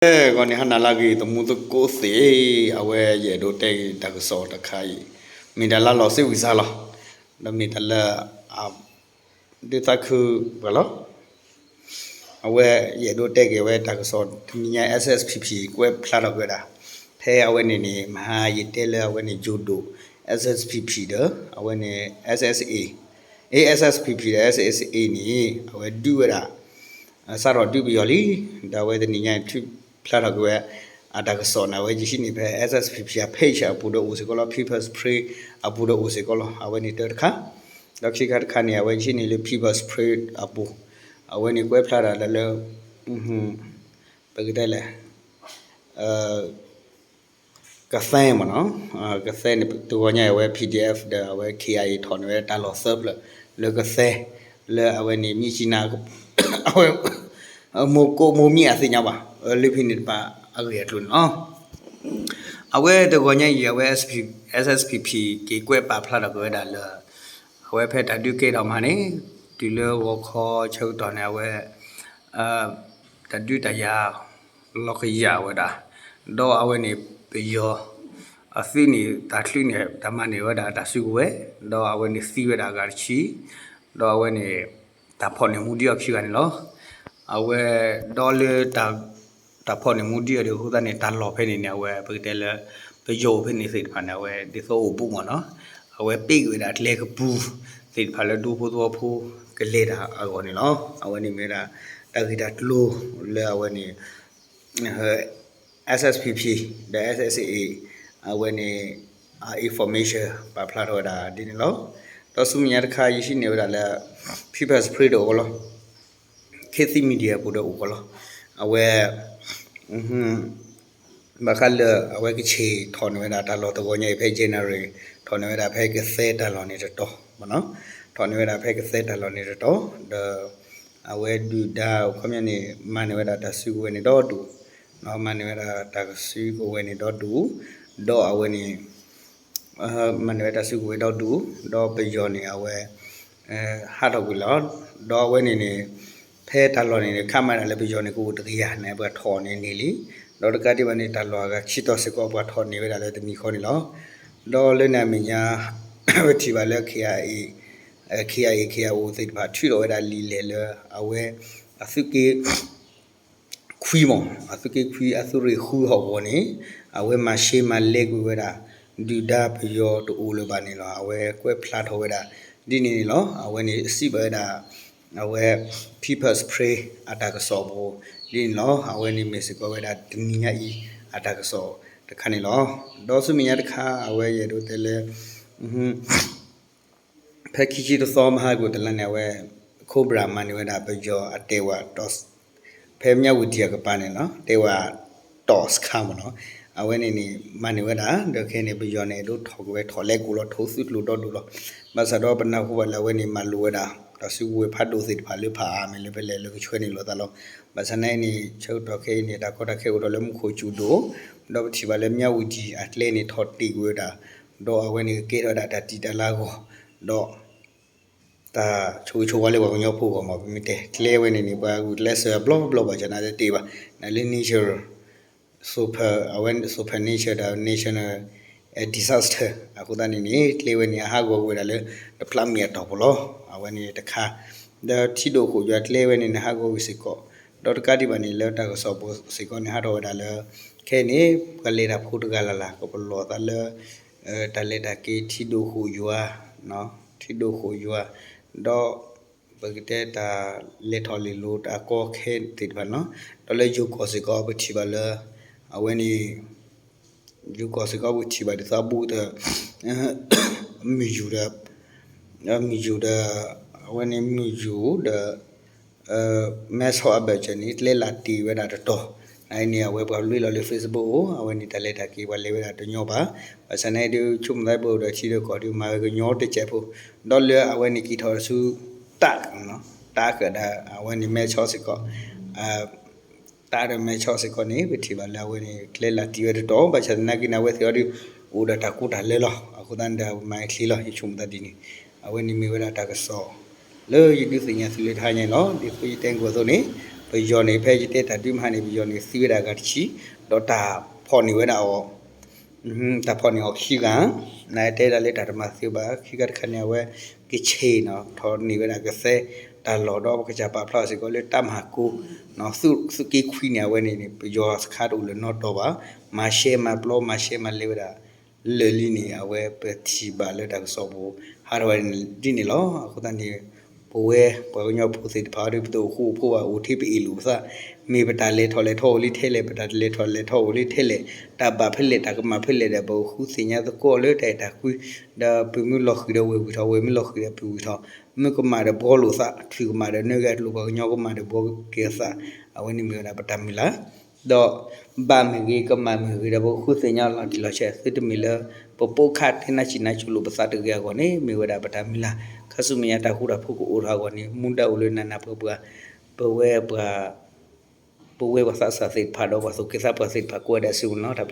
ဂီၤန့ၣ် ဟါနၤလၢအဂ့ၤ သမူသကိးသ့ၣ်, အဝဲယအဲၣ်ဒိးတဲဂ့ၤတၢ်ကစီၣ်တခါအံၤ မ့ၢ်တၢ်လၢလီၤစ့ဝံၤစါလီၤ. ဒီးမ့ၢ်တၢ်လၢ ဒုးသးခုပှၤလီၤ. အဝဲယအဲၣ်ဒိးတဲက့ၤဝဲတၢ်ကစီၣ်တနံၤညါ S S P P ကွဲးဖျါထီၣ်က့ၤဝဲဒၣ် ဖဲအဝဲန့ၣ်န့ၣ် မဟါယတဲလၢအဝဲန့ၣ် ယိၤဒိၣ် S S P P ဒီး အဝဲန့ၣ် S S A, အ့ S S P P ဒီး S S A န့ၣ် အဝဲဒုးဝဲဒၣ် စးထီၣ်ဒုးပယီၤလံ. ဒီးအဝဲတနံၤညါန့ၣ် ထုးဖျါထီၣ်က့ၤဝဲ အတၢ်ကစီၣ်န့ၣ် အဝဲယဟံးန့ၢ်ဖဲ S S P P အ page အပူၤဒီးအိၣ်စ့ၢ်ကီးလီၤ. People's Spring အပူၤဒီးအိၣ်စ့ၢ်ကီးလီၤ. အဝဲန့ၣ်တၢ်တခါ, ဒီးခံခါတခါန့ၣ် အဝဲယဟံးန့ၢ်လၢ People's Spring အပူၤ, အဝဲန့ၣ်ကွဲးဖျါတၢ်လၢလၢ ပကတဲလဲၣ် ကသဲမ့ၢ်နီၤ, ကသဲန့ၣ် တဂီၤညါအံၤအဝဲ P D F ဒီးအဝဲ K I A ထီၣ်န့ၢ်ဝဲတၢ်လီၢ်သၢဖျၢၣ် လၢကသဲ လၢအဝဲန့ၣ် မြစ်ကြီးနား အဝဲ မိၢ်ကိးမိၢ်မံၣ်အသ့ၣ်ညါဘၣ်, လၢဖဲန့ၣ်တဖၣ်အဂ့ၢ်အကျိၤန့ၣ်လီၤ. အဝဲတဂီၤညါအံၤ အဝဲ S S P P က့ၤကွဲးပာ်ဖျါထီၣ်က့ၤဝဲဒၣ်လၢ အဝဲဖဲတၢ်ဒုးကဲထီၣ်မးန့ၣ် တုၤလၢဂီၤခီဆၢကတီၢ်န့ၣ် အဝဲ တၢ်ဒုးတၢ်ယၤ လီၤကယၤဝဲဒၣ်, ဒီးအဝဲန့ၣ် ပယီၤ အသုးန့ၣ် တၢ်ချုးန့ၣ် တၢ်မၤန့ၢ်ဝဲဒၣ်တၢ်စုကဝဲၤ, ဒီးအဝဲန့ၣ်သံဝဲဒၣ်အဂၤတဆံ, ဒီးအဝဲန့ၣ် တၢ်ဖီၣ်န့ၢ်မူဒံးအီၤခံဂၤန့ၣ်လီၤ. အဝဲ ဒီးလၢ တၢ်ဖီၣ်န့ၢ်မူဒံးအီၤဒီးအဃိသတးန့ၣ် တၢ်လီၢ်ဖဲန့ၣ်န့ၣ် အဝဲပကတဲလၢ ပယီၤအိၣ်ဖဲန့ၣ်သ့ၣ်တဖၣ်န့ၣ် အဝဲဒ်သိးအိၣ်ဘူးမ့ၢ်နီၤ, အဝဲပ့ၢ်က့ၤဝဲဒၣ်ကျဲကပူၤသ့ၣ်တဖၣ်လၢဒူဖိသဝီဖိ ကလဲၤတၢ်အဂီၢ်န့ၣ်လီၤ. အဝဲန့ၣ်မ့ၢ်ဝဲဒၣ် တၢ်ဂ့ၢ်တၢ်ကျိၤလၢအဝဲန့ၣ် S S P P ဒီး S S A အဝဲန့ၣ် information ပာ်ဖျါထီၣ်ဝဲဒၣ်ဒ်န့ၣ်လီၤ. ဒီးဆူမဲာ်ညါတခါ ယဟံးန့ၢ်ဝဲဒၣ်လၢ People's Spring ဒီးအိၣ်ကီးလီၤ, Khit Thit Media ပူၤဒီးအိၣ်ကီးလီၤ. အဝဲ ဘၣ်ဃးလၢအဝဲကချ့ၣ်ထီၣ်န့ၢ်ဝဲဒၣ်တၢ်လီၢ်တဂီၤညါအံၤဖဲ January ထီၣ်န့ၢ်ဝဲဒၣ်ဖဲကသဲတၢ်လီၢ်န့ၣ်တတီၤမ့ၢ်နီၤ, ထီၣ်န့ၢ်ဝဲဒၣ်ဖဲကသဲတၢ်လီၢ်န့ၣ်တတီၤ, ဒီး အဝဲဒုၣ်ဒါအခီပညီန့ၣ် မၤန့ၢ်ဝဲဒၣ်တၢ်စုကဝဲၤန့ၣ်ဒီဒူၣ်, မၤန့ၢ်ဝဲဒၣ်တၢ်စုကဝဲၤန့ၣ်ဒီဒူၣ်, ဒီးအဝဲန့ၣ် မၤန့ၢ်ဝဲတၢ်စုကဝဲၤဒီဒူၣ်, ဒီးပယီၤန့ၣ် အဝဲ ဟးထီၣ်ကွံာ်လီၤ. ဒီးအဝဲန့ၣ်န့ၣ် ဖဲတၢ်လီၢ်န့ၣ်န့ၣ် ခးမၤဒၣ်လၢပယီၤန့ၣ် ကအိၣ်တကယၤန့ၣ် ပှၤထီၣ်န့ၢ်န့ၢ်လံ, ဒီးတကးဒံးဘၣ်န့ၣ် တၢ်လီၢ်အဂၤခံတီၤစ့ၢ်ကီး ပှၤထီၣ်န့ၢ်ဝဲဒၣ်လၢတနံၤဃီန့ၣ်လီၤ. ဒီးလၢန့ၣ်အမဲာ်ညါ ပထံၣ်ဘၣ်လၢ K I A, K I A K I O သ့ၣ်တဖၣ် ထုးထီၣ်ဝဲဒၣ်လံာ်လဲၢ်လၢ အဝဲ အသုးက့ ခွံမး, အသုးက့ခွံ အသုးရ့ၣ်ဃုဟီၣ်ကဝီၤန့ၣ် အဝဲမၤရှဲမၤလဲကွံာ်ဝဲဒၣ် ဒုၣ်ဒါပယီၤတအိၣ်လၢၤဘၣ်န့ၣ်လီၤ. အဝဲကွဲးဖျါထီၣ်ဝဲဒၣ် ဒ်န့ၣ်န့ၣ်လီၤ. အဝဲန့ၣ်စံးဘၣ်ဝဲဒၣ် အဝဲ People's Spring အတၢ်ကစီၣ်ပူၤ ဒ်န့ၣ်လီၤ. အဝဲန့ၣ်မ့ၢ်စ့ၢ်ကီးဝဲဒၣ်တနံၤညါအံၤ အတၢ်ကစီၣ်တခါန့ၣ်လီၤ. ဒီးဆူမဲာ်ညါတခါ အဝဲယအဲၣ်ဒိးတဲလၢ ဖဲခံဆံတသီမဟါကအိၣ်တလါန့ၣ် အဝဲ Cobra မၤန့ၢ်ဝဲဒၣ်ပယီၤအတဲဝဲ ဖဲမၠၣ်ဝတံၤအကပၤန့ၣ်လီၤ, တဲဝဲ တီၣ်စခါမ့ၢ်နီၤ, အဝဲန့ၣ်န့ၣ် မၤန့ၢ်ဝဲဒၣ် ဒီးခဲအံၤန့ၣ် ပယီၤန့ၣ် အဲၣ်ဒိးထီၣ်က့ၤဝဲထီၣ်လဲကိာ်လီၤ, ထိးသုးကျိၤဒီဒူၣ်လီၤ. ဘၣ်ဆၣ်ဒီးပနၢ်ဟူဘၣ်လၢအဝဲန့ၣ် မၤလိာ်ဝဲဒၣ် တၢ်စုကဝဲၤဖးဒိၣ်သ့ၣ်တဖၣ်လၢဖးအါမ့ၢ်လၢဖဲလဲၣ်လၢကဆှၢန့ၢ်လိာ်သးလီၤ. ဘၣ်ဆၣ်နာ်အံၤန့ၣ် ဆၢကတီၢ်ခဲအံၤန့ၣ် တၢ်ကီတၢ်ခဲအိၣ်ထီၣ်လၢမူခိၣ်စူၤဒိၣ်, ဒီးပထံၣ်ဘၣ်လၢမၠၣ်ဝတံၤအကျဲန့ၣ် ထီၣ်တ့ၢ်ကွံာ်ဝဲဒၣ်, ဒီးအဝဲန့ၣ်ကကဲထီၣ်ဝဲဒၣ်တၢ်တံာ်တာ်လၢအဂီၢ်, ဒီး တၢ်ဆိၣ်ဂ့ၤဆိၣ်ဝါလၢပှၤကညီဖိအဂီၢ်မး ပမ့ၢ်တဲ ကျဲဝဲန့ၣ်န့ၣ် ပှၤဂုာ်ကျဲးစၢးအဘျီဘျီဘၣ်ဆၣ်နာ်တတ့ၢ်ဘၣ်, နာ်လၢ nature, super, အဝဲ supernatural ဒီး national disaster အဃိသတးန့ၣ်န့ၣ် ကျဲဝဲန့ၣ် အဟးဂီၤကွံာ်ဝဲဒၣ်လၢ တဖျးမံၤအတီၢ်ပူၤလီၤ. အဝဲန့ၣ်တခါ, ဒီးထံဒိၣ်ဃိၣ်ယွၤကျဲဝဲန့ၣ်န့ၣ် ဟးဂီၤကွံာ်စ့ၢ်ကီး, ဒီးတကးဒံးဘၣ်န့ၣ် လၢတၢ်ကစီၣ်ပူၤစ့ၢ်ကီးန့ၣ် ဟးထီၣ်ဝဲဒၣ်လၢ ခဲအံၤန့ၣ် ပှၤလဲၤတၢ်ဖိတဂၤလၢ်လၢ် ကပလီၢ်သးလၢ တၢ်လဲၤတၢ်က့ၤထံဒိၣ်ဃိၣ်ယွၤ, ထံဒိၣ်ဃိၣ်ယွၤ, ဒီး ပကတဲတၢ်လဲၤထီၣ်လဲၤလီၤတၢ်ကီခဲသ့ၣ်တဖၣ်န့ၣ်လီၤ. ဒီးလၢယိၤကီၢ်စ့ၢ်ကီးပထံၣ်ဘၣ်လၢ အဝဲန့ၣ် ယိၤကီၢ်စ့ၢ်ကီးပထံၣ်ဘၣ်ဒ်သိးအဘူးကတၢၢ် မုၢ်ယူၤဒီး မုၢ်ယူၤဒီး အဝဲန့ၣ်မုၢ်ယူၤဒီး မဲဆီအဘၢၣ်စၢၤန့ၣ် ကျဲလၢတ့ၢ်ဝဲဒၣ်တတီၤ, နာ်အံၤန့ၣ် အဝဲပှၤလွံၢ်လီၤလၢ Facebook အိၣ် အဝဲန့ၣ်တၢ်လဲၤတၢ်က့ၤပှၤလဲၤဝဲဒၣ်တညီဘၣ်, ဘၣ်ဆၣ်နာ်အံၤဒုး ဆိကမိၣ်သးပှၤအိၣ်ဒီးထံဒီးကီၢ်ဒုးမၤဝဲကညီတစဲးဖိ, ဒီးလၢအဝဲန့ၣ်က့ၤထီၣ်ဆူ တၢ် တၢ်ကဒီး အဝဲန့ၣ်မဲဆီစ့ၢ်ကီး တၢ်ဒီးမဲဆီစ့ၢ်ကီးန့ၣ် ပထံၣ်ဘၣ်လၢအဝဲန့ၣ် ကျဲလၢတ့ၢ်ဝဲတတီၤ, ဘၣ်ဆၣ်သနာ်က့န့ၣ် အဝဲသ့ၣ်အီၤဒုး အိၣ်ဒီးတၢ်ကူတၢ်လၢလီၤ. အဃိသတးန့ၣ်ဒီး ပမၤချ့လီၤ ယဆိကမိၣ်သးဒ်န့ၣ်, အဝဲန့ၣ်မ့ၢ်ဝဲဒၣ်တၢ်ကစီၣ် လၢယဒုးသ့ၣ်ညါသုလၢတဟါညါအံၤလီၤ. ဒ်သိးယတဲကီၢ်အသိးန့ၣ် ပ ပယီၤန့ၣ် ဖဲယတဲတၢ်ဒုးမဟါန့ၣ် ပယီၤန့ၣ်သံဝဲဒၣ်အဂၤတဆံ, ဒီးတၢ်ဖီၣ်န့ၢ်ဝဲဒၣ်အီၤ တၢ်ဖီၣ်န့ၢ်အီၤခံဂၤ, နတဲဒၣ်လၢတၢ်တမၤသ့ဘၣ် ခံဂၤတခါန့ၣ် အဝဲကဆ့ၣ်နီၤ ထီၣ်န့ၢ်ဝဲဒၣ်ကသဲတၢ်လီၢ် ဒီးပကစၢ်ပာ်ဖျါစ့ၢ်ကီးလၢတၢ်မၤကိ သုးက့ခွံန့ၣ် အဝဲန့ၣ်န့ၣ် ပယီၤစခါတအိၣ်လၢၤနီတတီၤဘၣ်, မၤရှဲမၤပျီ မၤရှဲမၤလဲဝဲဒၣ် လၢာ်လံန့ၣ် အဝဲပထံၣ်ဘၣ်လၢတၢ်ကစီၣ်ပူၤ ဟးထီၣ်ဝဲဒ်န့ၣ်လီၤ. အဃိသတးန့ၣ် ပဝဲပှၤကညီဖိသ့ၣ်တဖၣ်ဒီး ပတအိၣ်ဃူအိၣ်ဖိးဘၣ် အိၣ်ထဲပအ့ၣ်လိာ်ပသး, မ့ၢ်ပတၢ်လဲၤထီၣ်လဲၤထီအိၣ်လံထဲလဲၣ် ပတၢ်လဲၤထီၣ်လဲၤထီအိၣ်လံထဲလဲၣ်, တၢ်ဘၣ်ဖဲလဲၣ် တၢ်ကမၣ်ဖဲလဲၣ်ဒီး ပကဃုသ့ၣ်ညါသကိးလၢတၢ်အဲၣ်တၢ်ကွံ, ဒီးပမ့ၢ်လီၤဃံၤဒီးဝဲၢ်ဝံၤထီၣ် ဝဲၢ်မ့ၢ်လီၤဃံၤဒီးပဝံၤထီၣ်, မ့ၢ်ကမၣ်ဒီးဘှီလိာ်သး ထွံၣ်ကမၣ်ဒီးနၢဂၤအကျိၤ ပှၤကညီကမၣ်ဒီးဘှီက့ၤအသး, အဝဲန့ၣ်မ့ၢ်ဝဲဒၣ်ပတၢ်မုၢ်လၢ် ဒီးဘၣ်မ့ၢ်ဂ့ၤ ကမၣ်မ့ၢ်ဂ့ၤဒီး ပကဃုသ့ၣ်ညါလီၤတံၢ်လီၤဆဲး သုတမ့ၢ်လၢ ပပိာ်ခါတဲနါစံၣ်နါစိၤလိာ်ပသးတဂ့ၤအဂီၢ်န့ၣ် မ့ၢ်ဝဲဒၣ်ပတၢ်မုၢ်လၢ်, ခါဆူမဲာ်ညါတၢ်ဃူတၢ်ဖိးကအိၣ်ထီၣ်အဂီၢ်န့ၣ် မူဒါအိၣ်လၢနးနးပှၤပှၤ, ပဝဲ ပဝဲပှၤသးစၢ်သ့ၣ်တဖၣ်ဒီးပှၤသူၣ်က့သးပှၢ်သ့ၣ်တဖၣ်ကိးဂၤဒဲးအစုပူၤန့ၣ်လီၤ.